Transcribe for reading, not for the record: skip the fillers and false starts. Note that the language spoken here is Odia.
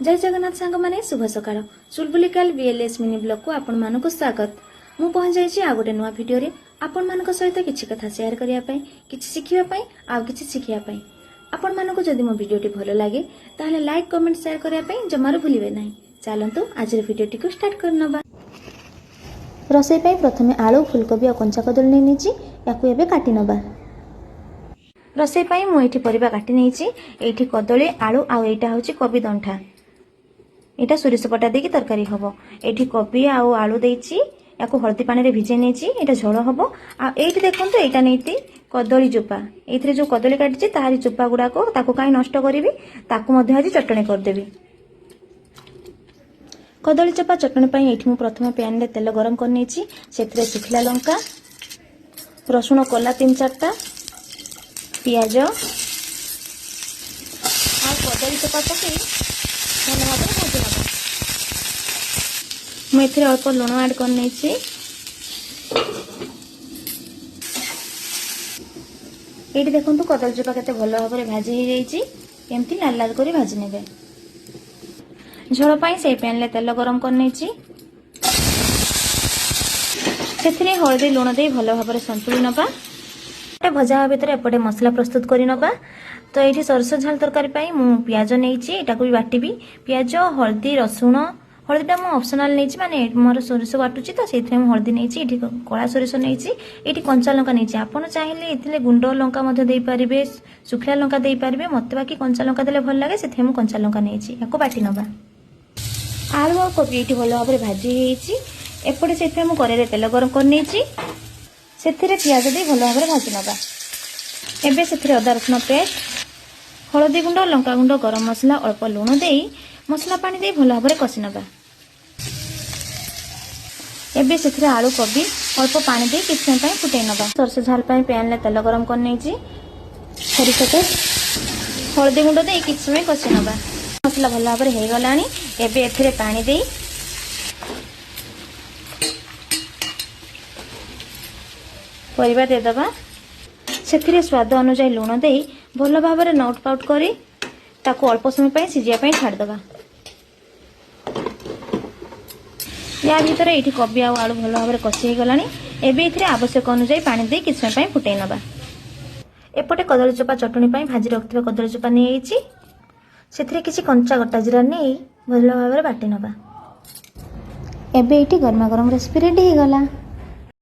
ଜୟ ଜଗନ୍ନାଥ ସାଙ୍ଗମାନେ, ଶୁଭ ସକାଳ। ଚୁଲବୁଲିକାଲ ବିଏଲଏସ୍ ମିନି ବ୍ଲଗକୁ ଆପଣମାନଙ୍କୁ ସ୍ୱାଗତ। ମୁଁ ପହଞ୍ଚାଇଛି ଆଉ ଗୋଟେ ନୂଆ ଭିଡ଼ିଓରେ ଆପଣମାନଙ୍କ ସହିତ କିଛି କଥା ସେୟାର କରିବା ପାଇଁ, କିଛି ଶିଖିବା ପାଇଁ ଆଉ କିଛି ଶିଖିବା ପାଇଁ। ଆପଣମାନଙ୍କୁ ଯଦି ମୋ ଭିଡ଼ିଓଟି ଭଲ ଲାଗେ, ତାହେଲେ ଲାଇକ୍, କମେଣ୍ଟ, ସେୟାର କରିବା ପାଇଁ ଜମାରୁ ଭୁଲିବେ ନାହିଁ। ଚାଲନ୍ତୁ, ଆଜିର ଭିଡ଼ିଓଟିକୁ ଷ୍ଟାର୍ଟ କରିନେବା। ରୋଷେଇ ପାଇଁ ପ୍ରଥମେ ଆଳୁ, ଫୁଲକୋବି ଆଉ କଞ୍ଚା କଦଳୀ ନେଇ ନେଇଛି। ୟାକୁ ଏବେ କାଟି ନେବା। ରୋଷେଇ ପାଇଁ ମୁଁ ଏଇଠି ପରିବା କାଟି ନେଇଛି। ଏଇଠି କଦଳୀ, ଆଳୁ ଆଉ ଏଇଟା ହେଉଛି କୋବି ଦଣ୍ଠା। ଏଇଟା ସୋରିଷ ବଟା ଦେଇକି ତରକାରୀ ହବ। ଏଇଠି କୋବି ଆଉ ଆଳୁ ଦେଇଛି। ୟାକୁ ହଳଦୀ ପାଣିରେ ଭିଜେଇ ନେଇଛି। ଏଇଟା ଝୋଳ ହବ। ଆଉ ଏଇଠି ଦେଖନ୍ତୁ, ଏଇଟା ନେଇଛି କଦଳୀ ଚୋପା। ଏଇଥିରେ ଯୋଉ କଦଳୀ କାଟିଛି, ତାହାରି ଚୋପା ଗୁଡାକ, ତାକୁ କାହିଁ ନଷ୍ଟ କରିବି, ତାକୁ ମଧ୍ୟ ଆଜି ଚଟଣି କରିଦେବି। କଦଳୀ ଚୋପା ଚଟଣି ପାଇଁ ଏଇଠି ମୁଁ ପ୍ରଥମେ ପ୍ୟାନରେ ତେଲ ଗରମ କରିନେଇଛି। ସେଥିରେ ଶୁଖିଲା ଲଙ୍କା, ରସୁଣ କୋଲା ତିନି ଚାରିଟା, ପିଆଜ ଆଉ କଦଳୀ ଚୋପା ପକେଇ ଭଲ ଭାବରେ ଭାଜି ନେବା। ମୁଁ ଏଥିରେ ଅଳ୍ପ ଲୁଣ ଆଡ୍ କରିନେଇଛି। ଏଇଠି ଦେଖନ୍ତୁ, କଦଳୀ ଚୋପା କେତେ ଭଲ ଭାବରେ ଭାଜି ହେଇଯାଇଛି। ଏମିତି ଲାଲ ଲାଲ କରି ଭାଜି ନେବେ। ଝୋଳ ପାଇଁ ସେଇ ପ୍ୟାନରେ ତେଲ ଗରମ କରିନେଇଛି। ସେଥିରେ ହଳଦୀ, ଲୁଣ ଦେଇ ଭଲ ଭାବରେ ସନ୍ତୁଳି ନେବା। ଭଜା ହେବା ଭିତରେ ଏପଟେ ମସଲା ପ୍ରସ୍ତୁତ କରି ନେବା। ତ ଏଇଠି ସୋରିଷ ଝାଲ ତରକାରୀ ପାଇଁ ମୁଁ ପିଆଜ ନେଇଛି। ଏଟାକୁ ବି ବାଟିବି। ପିଆଜ, ହଳଦୀ, ରସୁଣ। ହଳଦୀଟା ମୁଁ ଅପସନାଲ ନେଇଛି, ମାନେ ମୋର ସୋରିଷ ବାଟୁଛି ତ ସେଇଥିପାଇଁ ମୁଁ ହଳଦୀ ନେଇଛି। ଏଠି କଳା ସୋରିଷ ନେଇଛି, ଏଇଠି କଞ୍ଚା ଲଙ୍କା ନେଇଛି। ଆପଣ ଚାହିଁଲେ ଏଥିରେ ଗୁଣ୍ଡ ଲଙ୍କା ମଧ୍ୟ ଦେଇପାରିବେ, ଶୁଖିଲା ଲଙ୍କା ଦେଇପାରିବେ। ମୋତେ ବାକି କଞ୍ଚା ଲଙ୍କା ଦେଲେ ଭଲ ଲାଗେ, ସେଥିପାଇଁ ମୁଁ କଞ୍ଚା ଲଙ୍କା ନେଇଛି। ୟାକୁ ବାଟି ନେବା। ଆଳୁ ଆଉ କୋବି ଏଇଠି ଭଲ ଭାବରେ ଭାଜି ହେଇଯାଇଛି। ଏପଟେ ସେଥିପାଇଁ ମୁଁ କରେଇରେ ତେଲ ଗରମ କରିନେଇଛି। ସେଥିରେ ପିଆଜ ଦେଇ ଭଲ ଭାବରେ ଭାଜି ନେବା। ଏବେ ସେଥିରେ ଅଦା ରସୁଣ ପେଷ୍ଟ, ହଳଦୀ ଗୁଣ୍ଡ, ଲଙ୍କା ଗୁଣ୍ଡ, ଗରମ ମସଲା, ଅଳ୍ପ ଲୁଣ ଦେଇ ମସଲା ପାଣି ଦେଇ ଭଲ ଭାବରେ କଷି ନେବା। ଏବେ ସେଥିରେ ଆଳୁ, କୋବି, ଅଳ୍ପ ପାଣି ଦେଇ କିଛି ସମୟ ପାଇଁ ଫୁଟେଇ ନେବା। ସୋରିଷ ଝାଲ ପାଇଁ ପ୍ୟାନରେ ତେଲ ଗରମ କରିନେଇଛି। ସୋରିଷ ପେଷ୍ଟ, ହଳଦୀ ଗୁଣ୍ଡ ଦେଇ କିଛି ସମୟ କଷି ନେବା। ମସଲା ଭଲ ଭାବରେ ହେଇଗଲାଣି। ଏବେ ଏଥିରେ ପାଣି ଦେଇ ପରିବା ଦେଇଦେବା। ସେଥିରେ ସ୍ୱାଦ ଅନୁଯାୟୀ ଲୁଣ ଦେଇ ଭଲ ଭାବରେ ନଉଟ ପାଉଟ କରି ତାକୁ ଅଳ୍ପ ସମୟ ପାଇଁ ସିଝିବା ପାଇଁ ଛାଡ଼ିଦେବା। ୟା ଭିତରେ ଏଇଠି କୋବି ଆଉ ଆଳୁ ଭଲ ଭାବରେ କଷି ହେଇଗଲାଣି। ଏବେ ଏଥିରେ ଆବଶ୍ୟକ ଅନୁଯାୟୀ ପାଣି ଦେଇ କିଛି ସମୟ ପାଇଁ ଫୁଟେଇ ନେବା। ଏପଟେ କଦଳୀ ଚୋପା ଚଟଣି ପାଇଁ ଭାଜି ରଖିଥିବା କଦଳୀ ଚୋପା ନେଇଯାଇଛି। ସେଥିରେ କିଛି କଞ୍ଚା ଗୋଟା ଜିରା ନେଇ ଭଲ ଭାବରେ ବାଟି ନେବା। ଏବେ ଏଇଠି ଗରମା ଗରମ ରେସିପି ରେଡ଼ି ହେଇଗଲା।